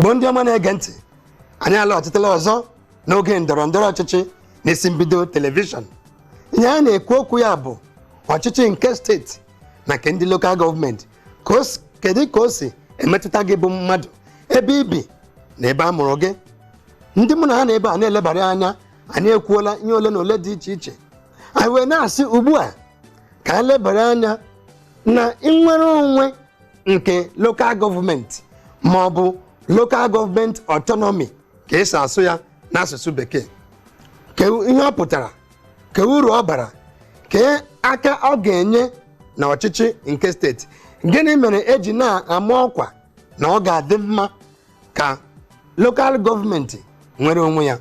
Igbo ndị ọma na-ege ntị, anyị alọghachitela ọzọ n'oge ndọrọ ndọrọ ọchịchị n'isi mbido telivishọn. Ihe a na-ekwu okwu ya bụ ọchịchị nke steeti na nke ndị local government. Kedu ka o si emetụta gị bụ mmadụ, ebe i bi na ebe a mụrụ gị? Ndị mụ na ha na ebe a na-elebara anya, anyị ekwuola ihe ole na ole dị iche iche. Anyị wee na-asị ugbu a ka anyị lebara anya na nnwere onwe nke local government, ma ọ bụ local government autonomy ka esi asụ ya n'asụsụ Bekee. Ke ihe ọ pụtara, ke uru ọ bara, ke aka ọ ga-enye na ọchịchị nke steeti? Gịnị mere eji na-ama ọkwa na ọ ga-adị mma ka local government nwere onwe ya?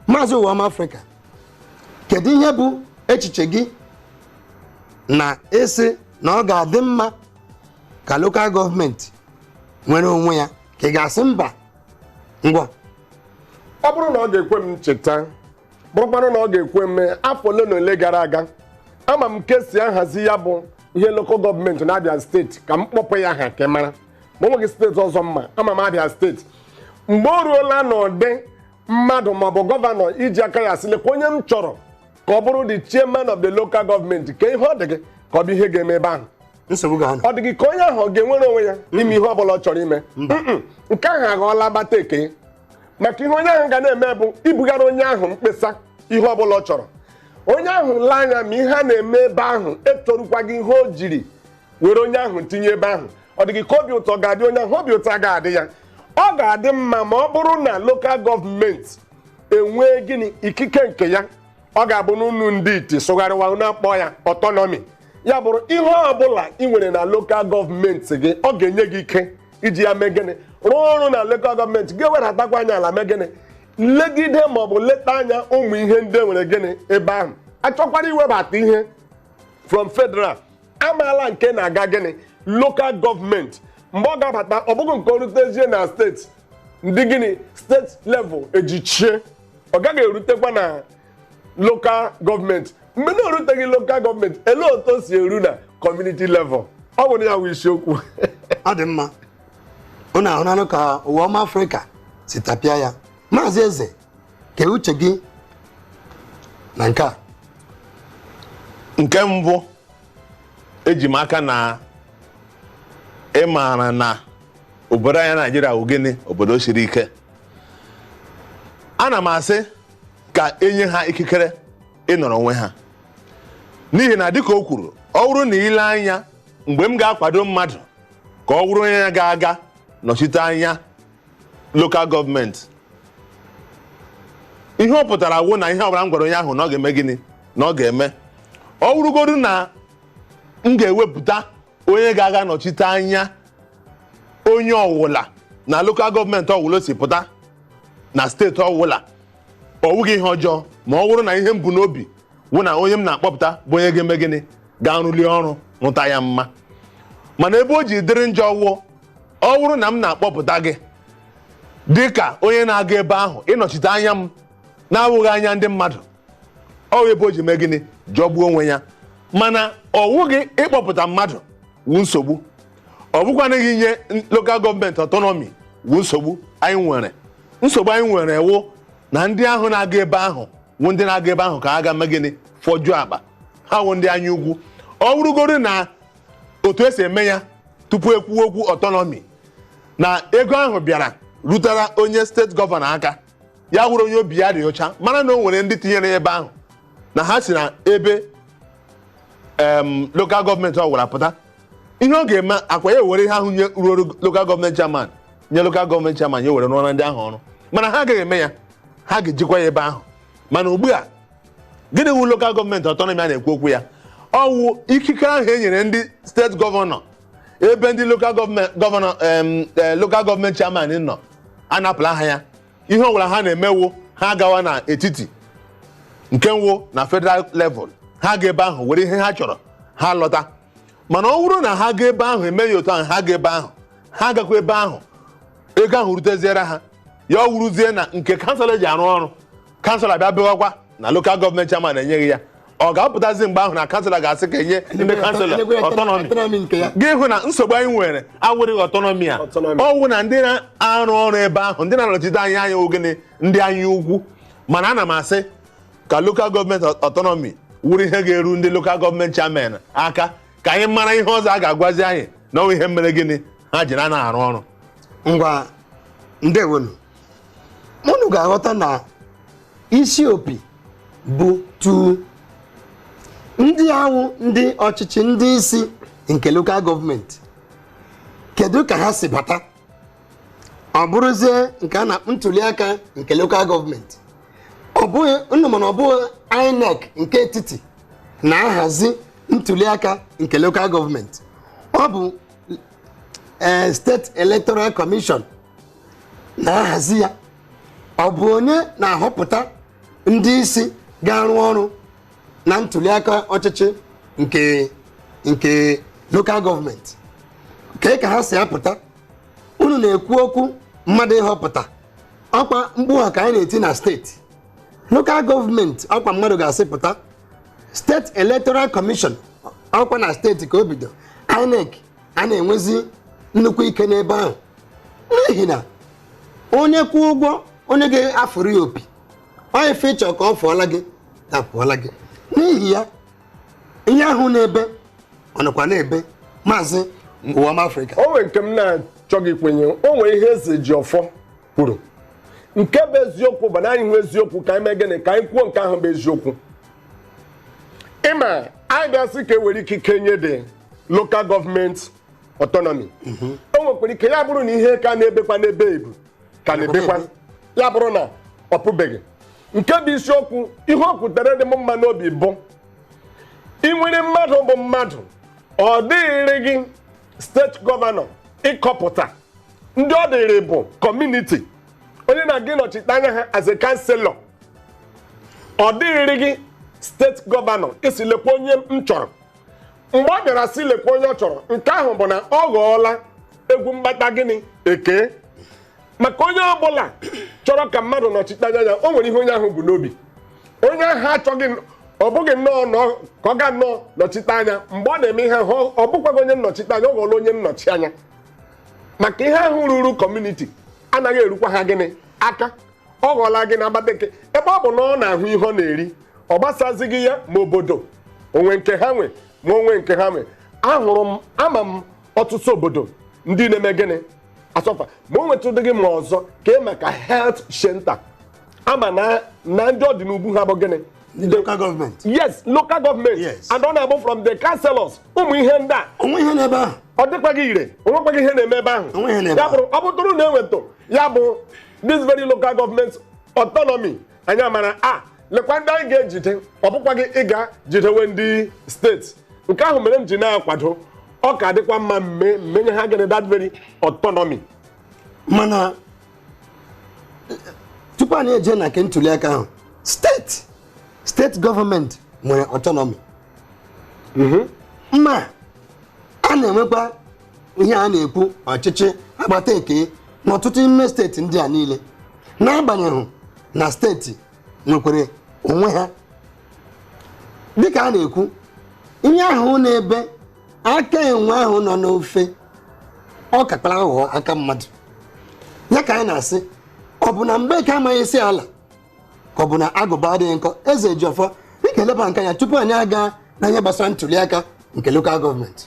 Maazị Ụwama Afrịka, kedu ihe bụ echiche gị na ịsị na ọ ga-adị mma ka local government nwere onwe ya, ka ị ga-asị mba? Ngwa. Ọ bụrụ na ọ ga-ekwe m cheta, bụrụkwanụ na ọ ga-ekwe m mee, afọ ole na ole gara aga, ama m ka esi ahazi ya bụ ihe local government na Abia Steeti. Ka m kpọpụ ya aha ka ị mara ma o nweghị steeti ọzọ mma ama m Abia Steeti. Mgbe o ruola n'ụdị mmadụ maọbụ governor iji aka ya sị, "Lekwa onye m chọrọ ka ọ bụrụ the chairman of the local government," ka ihe ọ dị gị ka ọ bụ ihe ga-eme ebe ahụ? Nsogbu ga-anọ. Ọ dị gị ka onye ahụ ọ ga-enwere onwe ya ime ihe ọ bụla ọ chọrọ ime? Mm-mm. Nke ahụ aghọọla agbata eke, maka ihe onye ahụ ga na-eme bụ ibugara onye ahụ mkpesa. Ihe ọ bụla ọ chọrọ, onye ahụ lee anya ma ihe a na-eme ebe ahụ etorukwaghị ihe o jiri were onye ahụ tinye ebe ahụ. Ọ dị gị ka obi ụtọ ga-adị onye ahụ? Obi ụtọ agaghị ya. Ọ ga-adị mma ma ọ bụrụ na local government enwee gịnị, ikike nke ya. Ọ ga-abụ n'ụlọ ndị iti sụgharịwa na-akpọ ya autonomy. Ya bụrụ ihe ọbụla ị nwere na local government gị, ọ ga-enye gị ike iji ya mee gịnị? Rụọ ọrụ na local government gị, ewedatakwa anya ala, mee gịnị, legide maọbụ leta anya ụmụ ihe ndị nwere gịnị ebe ahụ. Achọkwara iwebata ihe from federal, amaala nke na-aga gịnị, local government. Mgbe ọ ga-abata, ọ bụghị nke o rutezie na steeti, ndị gịnị, state level ejichie, ọ gaghị erutekwa na local government. Mgbe na-eruteghị local government, elee otu o si eru na community level? Ọ bụ na ya bụ isiokwu. Ọ dị mma. Unu ahụnanụ ka Ụwa Ọma Afrịka si tapịa ya. Maazị Eze, kee uche gị na nke a? Nke mbụ, eji m aka na ị maara na obodo anyị Naijiria wụ gịnị, obodo siri ike. Ana m asị ka enye ha ikikere ịnọrọ onwe ha, n'ihi na dịka o kwuru, ọ bụrụ na ile anya, mgbe m ga-akwado mmadụ ka ọ bụrụ onye ga-aga nọchite anya local government, ihe ọ pụtara wụ na ihe ọbụla m gwara onye ahụ na ọ ga-eme gịnị, na ọ ga-eme. Ọ bụrụgodu na m ga-ewepụta onye ga-aga nọchite anya onye ọwụla na local government ọwụla si pụta na steeti ọwụla, ọ wụghị ihe ọjọọ, ma ọ bụrụ na ihe m bụ n'obi wụ na onye m na-akpọpụta bụ onye ga-eme gịnị, ga-arụli ọrụ rụta ya mma. Mana ebe o ji dịrị njọ wụ, ọ bụrụ na m na-akpọpụta gị dị ka onye na-aga ebe ahụ ịnọchite anya m na-awụghị anya ndị mmadụ, ọ ebe o ji mee gịnị, jọgbuo onwe ya. Mana ọ wụghị ịkpọpụta mmadụ wụ nsogbu, ọ bụkwanụghị inye local government autonomy wụ nsogbu anyị nwere. Nsogbu anyị nwere wụ na ndị ahụ na-aga ebe ahụ wụ ndị na-aga ebe ahụ ka ha ga mee gịnị, fọjuo akpa ha, wụ ndị anya ukwu. Ọ bụrụgodu na otu esi eme ya tupu ekwuo okwu autonomy, na ego ahụ bịara rutara onye steeti governor aka, ya wụrụ onye obi ya dị ọcha, mara na o nwere ndị tinyere ya ebe ahụ, na ha si na ebe local government ọ gwara pụta, ihe ọ ga-eme akwa ya were ihe ahụ nye ruo local government chairman, nye local government chairman ya were rụọra ndị ahụ ọrụ. Mana ha agaghị eme ya, ha ga-ejikwa ya ebe ahụ. Mana ugbu a, gịnị wụ local government autonomy a na-ekwu okwu ya? Ọwụ ikikere ahụ e nyere ndị steeti governor, ebe ndị local government governor, local government chairman nọ, anapụla ha ya. Ihe ọbụla ha na-emewo, ha gawa n'etiti, nke nwụ na federal level, ha ga ebe ahụ were ihe ha chọrọ, ha lọta. Mana ọ bụrụ na ha ga ebe ahụ eme ya otu ahụ, ha ga ebe ahụ, ha gakwa ebe ahụ, ego ahụ ruteziere ha, ya ọ wụrụzie na nke council ji arụ ọrụ, council abịa bịawakwa na local government chairman enyeghị ya. Ọ ga-apụtazi mgbe ahụ na councillor ga-asị ka enye ndị councillor autonomy. Autonomy nke ya. Gị hụ na nsogbu anyị nwere awụrịghị autonomy a. Autonomy. Ọwụ na ndị na-arụ ọrụ ebe ahụ, ndị na-anọchite anya anyị, ogene ndị anya ukwu. Mana ana m asị ka local government autonomy wụrụ ihe ga-eru ndị local government chairman aka, ka anyị mara ihe ọzọ a ga-agwazi anyị na ọnwa ihe mere gịnị ha ji na arụ ọrụ. Ngwa, ndewonu. Unu ga-aghọta na isi opi bụ tu ndị ahụ, ndị ọchịchị, ndị isi nke local government, kedu ka ha si bata? Ọ bụrụzie nke a na ntuli aka nke local government, ọ bụghị nnụ, mana ọ bụghị INEC nke etiti na-ahazi ntuli aka nke local government. Ọ bụ State Electoral Commission na-ahazi ya. Ọ bụ onye na-ahọpụta ndị isi ga-arụ ọrụ na ntuli aka ọchịchị nke local government? Kee ka ha si apụta? Unu na-ekwu okwu mmadụ ịhọpụta ọkwa mkpu ha ka anyị na-eti na steeti. Local government, ọkwa mmadụ ga-asị pụta? State Electoral Commission, ọkwa na steeti ka o bido. INEC a na-enwezi nnukwu ike n'ebe ahụ, n'ihi na onye kwụọ ụgwọ, onye ga-afụrụ ya opi, onye fechọ ka ọ fụọla gị, ya pụọla gị. N'ihi ya, ihe ahụ na-ebe, ọ nọkwa na-ebe, Maazị Ụwam Afrịka. O nwere nke m na-achọghị ikwenye. O nwere ihe Eze ji ọfọ kwuru nke bụ eziokwu, bụ na anyị hụ eziokwu ka anyị mee gịnị? Ka anyị kwuo nke ahụ bụ eziokwu. Ịma anyị bịa sị ka e were ikike nye dị local government autonomy, o nwekwara ike ya bụrụ na ihe ka na-ebekwa n'ebe ebu ka na-ebekwa, ya bụrụ na ọ pụbeghị. Nke bụ isiokwu, ihe o kwutere dị m mma n'obi bụ ị nwere mmadụ bụ mmadụ, ọ dịghịrị gị steeti governor ịkọpụta ndị ọ dịrị bụ community onye na-aga ịnọchite anya ha as a councillor. Ọ dịghịrị gị steeti governor isi lekwa onye m chọrọ. Mgbe ọ bịara sị lekwa onye ọ chọrọ, nke ahụ bụ na ọ ghọọla egwu mgbata gịnị eke, maka onye ọbụla chọrọ ka mmadụ nọchite anya ya, o nwere ihe onye ahụ bụ n'obi. Onye ahụ achọghị, ọ bụghị nnọọ ka ọ ga nnọọ nọchite anya. Mgbe ọ na-eme ihe ahụ, ọ bụkwaghị onye nnọchite anya, ọ ghọọla onye nnọchi anya, maka ihe ahụ ruru community anaghị erukwa ha gịnị aka. Ọ ghọọla gị na Abatete, ebe ọ bụ na ọ na-ahụ ihe ọ na-eri, ọ gbasazighị ya ma obodo onwe nke ha nwe ma onwe nke ha nwe. Ahụrụ m, ama m ọtụtụ obodo ndị na-eme gịnị asọfa ma o nwetụdịghị ma ọzọ ka e maka health center ama na ndị ọdịnugbu ha bụ gịnị? Ndị local government. Yes, local government. And ọ na-abụ from the councillors, ụmụ ihe ndị a. Onwe ihe n'ebe ahụ. Ọ dịkwaghị ire, onwekwaghị ihe na-eme ebe ahụ. Onwe ihe na-ebe Ya bụrụ ọ bụtụrụ na enwetụ ya bụ this very local government autonomy, anyị amara a lekwa ndị anyị ga-ejide, ọ bụkwaghị ịga jidewe ndị steeti. Nke ahụ mere m ji na-akwado ọ ka dịkwa mma mme mmenye ha gịnị, that very autonomy. Mana tupu anyị eje na nke ntuli aka ahụ, steeti gọọmenti nwere autonomy, ma a na-enwekwa ihe a na-ekwu ọchịchị agbata eke n'ọtụtụ ime steeti ndị a niile, n'agbanyeghị na steeti nwekwara onwe ha. Dịka a na-ekwu ihe ahụ na-ebe, aka enwe ahụ nọ n'ofe, ọ kakpara aghụghọ aka mmadụ. Ya ka anyị na-asị, ọ bụ na mgbe ka amaghị isi ala, ka ọ bụ na agụba adịghị nkọ? Eze Jiọfọ, ị ga-eleba nke anya tupu anyị aga na ihe gbasara ntuli aka nke local government.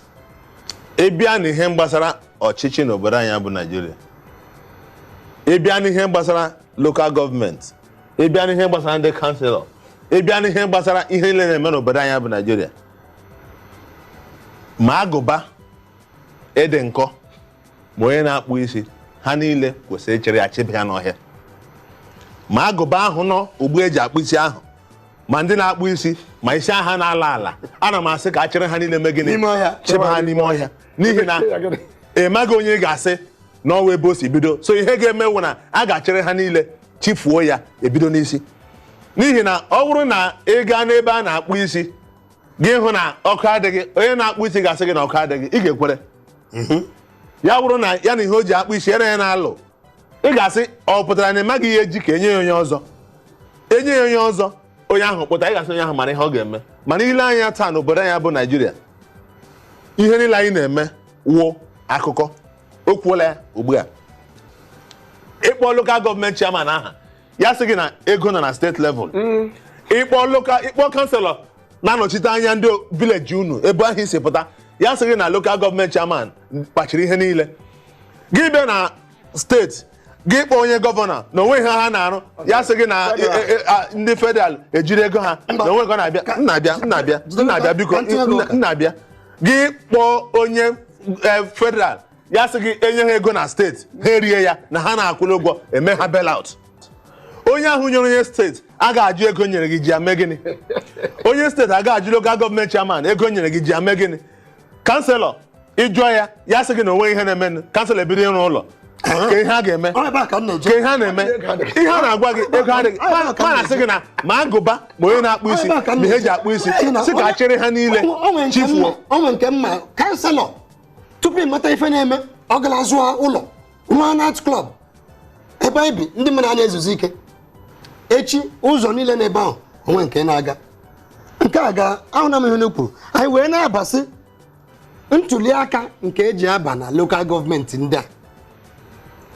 Ị bịa n'ihe gbasara ọchịchị n'obodo anyị bụ Naijiria, ị bịa n'ihe gbasara local government, ị bịa n'ihe gbasara ndị councillor, ị bịa n'ihe gbasara ihe niile na-eme n'obodo anyị bụ Naijiria, ma agụba ịdị nkọ ma onye na-akpụ isi, ha niile kwesịrị ịchịrị ya chịba ya n'ọhịa. Ma agụba ahụ nọ ugbu eji akpụ isi ahụ, ma ndị na-akpụ isi, ma isi aha na-ala ala, ana m asị ka a chịrị ha niile mee gịnị? N'ime ọhịa. Chịba ha n'ime ọhịa, n'ihi na ị maghị onye ị ga-asị n'ọnwa ebe o si bido. So ihe ga-eme wụ na a ga-achịrị ha niile chifuo ya ebido n'isi, n'ihi na ọ bụrụ na ị gaa n'ebe a na-akpụ isi, gị hụ na ọkụ adịghị, onye na-akpụ isi ga-asị gị na ọkụ adịghị, ị ga-ekwere. Ya bụrụ na ya na ihe o ji akpụ isi ya na ya na-alụ, ị ga-asị ọ pụtara na ị maghị ihe eji ka enye ya onye ọzọ, enye ya onye ọzọ, onye ahụ kpụta, ị ga-asị onye ahụ mara ihe ọ ga-eme. Mana ile anya taa n'obodo anyị bụ Naijiria, ihe niile anyị na-eme wụ akụkọ. O kwuola ya ugbu a, ịkpọ local government chairman aha, ya sị gị na ego nọ na state level. Ịkpọ local, ịkpọ councillor na-anọchite anya ndị village unu ebe ahụ isi pụta, ya sị gị na local government chairman kpachiri ihe niile. Gị bịa na steeti, gị kpọọ onye gọvanọ na onwe ihe ha na-arụ, ya sị gị na ndị federal ejiri ego ha na onwe ka ọ na-abịa. Nna-abịa, nna-abịa, nna-abịa, biko, nna-abịa. Gị kpọọ onye federal, ya sị gị enye ha ego na steeti, ha erie ya, na ha na-akwụrụ ụgwọ eme ha bailout. Onye ahụ nyere onye steeti a ga-ajụ ego nyere gị ji ame gịnị? Onye steeti a ga-ajụ local government chairman ego nyere gị ji ame gịnị? Councillor, ịjụọ ya, ya sị gị na onwe ihe na-emenụ. Councillor ebido ịrụ ụlọ ka ihe a ga-eme, Ọ ebe a ka m na-eje. Ka ihe a na-eme, ihe a na-agwa gị, ego adịghị. Ma na-asị gị na ma agụba ma onye na-akpụ isi ma ihe eji akpụ isi sị ka achịrị ha niile chifuo. O nwere nke mma councillor, tupu ị mata ife na-eme, ọ gara zụọ ụlọ, rụọ night club ebe anyị bi, ndị mmadụ na-ezuzu ike. Echi ụzọ niile n'ebe ahụ onwe nke na-aga nke a ga ahụ na m ihe kwuru. Anyị wee na-abasị ntuli aka nke eji aba na local government ndị a.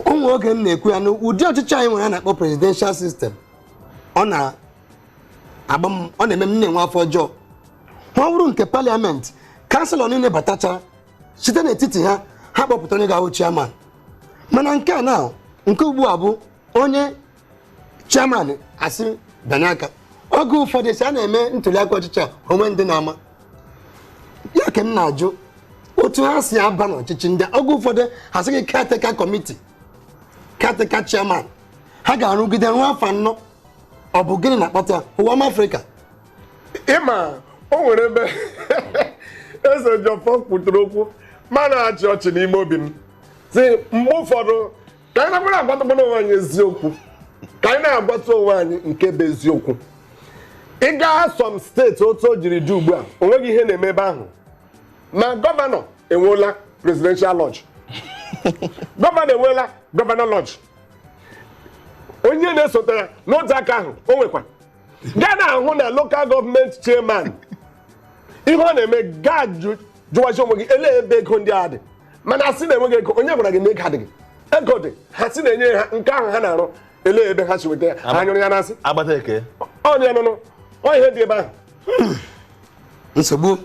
Onwe oge m na-ekwu ya na ụdị ọchịchị anyị nwere a na-akpọ presidential system, ọ na-agba m, ọ na-eme m na-enwe afọ ọjọọ. Ma ọ bụrụ nke parliament, councillor niile batacha, site n'etiti ha, ha kpọpụta onye ga-ahụ chairman. Mana nke a na nke ugbu a bụ onye chairman asị banye aka. Oge ụfọdụ si a na-eme ntuli aka ọchịchị a, onwe ndị na-ama ya ka m na-ajụ otu ha si aba n'ọchịchị ndị a. Oge ụfọdụ ha sị gị caretaker committee, caretaker chairman, ha ga-arụgide ruo afọ 4. Ọ bụ gịnị na-akpata ya? Ụwa ọma Afrịka. Ịma o nwere ebe Eze Jọfọ kwutere okwu ma na-achị ọchị n'ime obi m, si mgbe ụfọdụ ka anyị na-agbara agwatụkwana onwe anyị eziokwu, ka anyị na-agwatụ onwe anyị nke bụ eziokwu. Ị gaa some steeti, otu o jiri dị ugbu a, o nweghị ihe na-eme ebe ahụ. Ma gọvanọ enweela presidential lodge, gọvanọ enweela governor lodge, onye na-esote ya n'otu aka ahụ o nwekwa. Gaa na-ahụ na local government chairman, ihe ọ na-eme, gaa jụwazi onwe gị elee ebe ego ndị a dị. Mana asị na-enweghị ego, onye gwara gị na ego adịghị? Ego dị. Ha si na-enye ha nke ahụ ha na-arụ, elee ebe ha si weta ya? Ha nyụrụ ya n'asị. Agbata eke. Ọ dị ya nụnụ, ọ ihe dị ebe ahụ. Nsogbu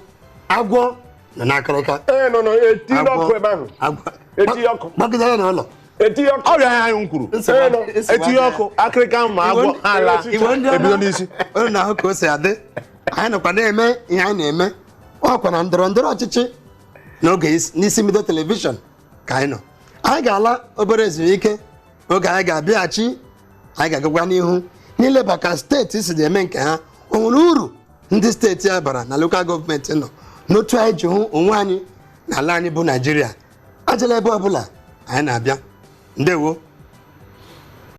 agwọ nọ n'akịrịka. Ee, nọ nọ etinye ọkụ ebe ahụ. Agwọ Etinye ọkụ. Gbagide ya n'ụlọ. Etinye ọkụ. Ọrịa ahụ anyị kwuru. Nsogbu Ee, nọ. nsogbu Etinye adịghị. ọkụ akịrịka ma agwọ ha ala Igbo ndị ọma, ebido n'isi. Unu na-ahụ ka o si adị. Anyị nọkwa na-eme ihe anyị na-eme, ọkwa na ndọrọ ndọrọ ọchịchị n'oge n'isi mbido telivishọn ka anyị nọ. Anyị ga-ala obere ezumike. Oge anyị ga-abịaghachi, anyị ga-agakwa n'ihu n'ileba ka steeti si eme nke ha, o nwere uru ndị steeti a bara na local government nọ n'otu anyị ji hụ onwe anyị n'ala anyị bụ Naijiria. Ajala ebe ọbụla, anyị na-abịa. Ndewo.